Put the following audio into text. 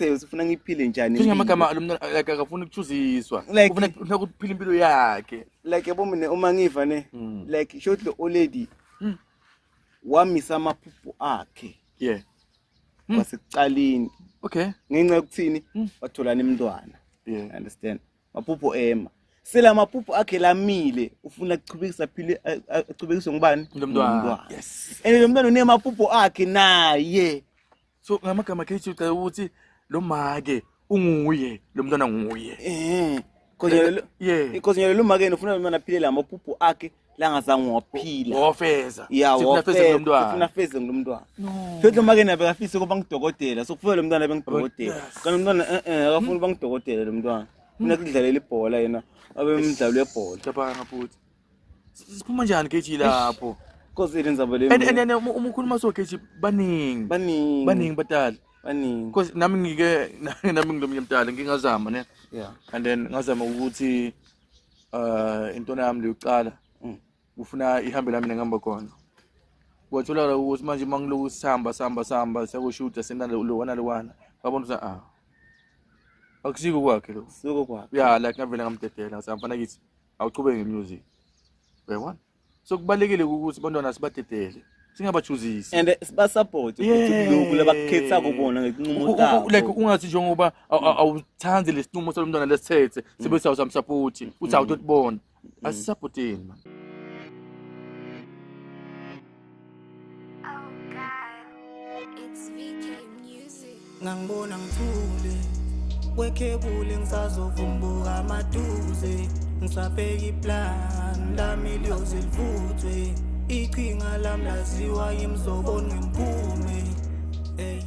Ufuna ngiphile njani Kusho impilo? ngamagama lo mntwana, like, akafuni ukuchuziswa. Like- Ufuna ukuphila impilo yakhe. Like, yabo, mina uma ngiva ne, like, short lo already wamisa amaphupho akhe kwasekucaleni ngenxa yokuthini watholana imntwana. Understand, maphupho ema sela maphupho akhe lamile, ufuna kuchubekisa phile, achubekiswe ngubani? Lo mntwana. Ngumntwana. And lo mntwana unemaphupho akhe naye. So ngamagama khethi ucela ukuthi lo make unguye, lo mntwana nguye. Because nyalo lo make ufuna lo mntwana aphile la maphupho akhe langazange waphila. Wofeza. Ya. Sifuna feze lo mntwana. Ufuna feze ngilomntwana. No. Futhi lo make naye bekafise ukuba ngidokotela, so kufanele lo mntwana abe ngidokotela. Kanti umntwana akafuni ukuba ngidokotela, lo mntwana ufuna kudlalela ibhola, yena abe umdlali webhola. Cabanga futhi. Siphuma njani kethi lapho? Cause ilenza le And uma ukhuluma so kethi baningi. Baningi. Baningi batali. Baningi. Because nami ngike nami ngilomunye mdala ngingazama ne. And then ngazama ukuthi intona yami leyokucala ufuna ihambe lami ngihamba khona. Kwatholakala ukuthi manje mangiloku sihamba sihamba sihamba siyakushuta senda lo wana ngabona ukuthi akusiko kwakhe lo. Siko kwakhe. Yeah, like ngavele ngamdedela ngathi mfana kithi awuchubeke ngemusic. Uyabona? So kubalekile ukuthi abantwana sibadedele, singabachuzisi. And sibasupport ukuthi lokhu labakukhetha kubona ngesinqumo sabo. Like ungathi njengoba awuthandi lesinqumo salomntwana lesithethe sibe sawusamsupport uthi awutotibona. Asisupporteni man. Oh God, it's VK Music. Ngangibona ngithule kwekhebule, ngisazovumbuka amaduze, ngisabheka iplan lami liyoze livuthwe, iqhinga lami laziwa yimzoboni ngemphume. Ey.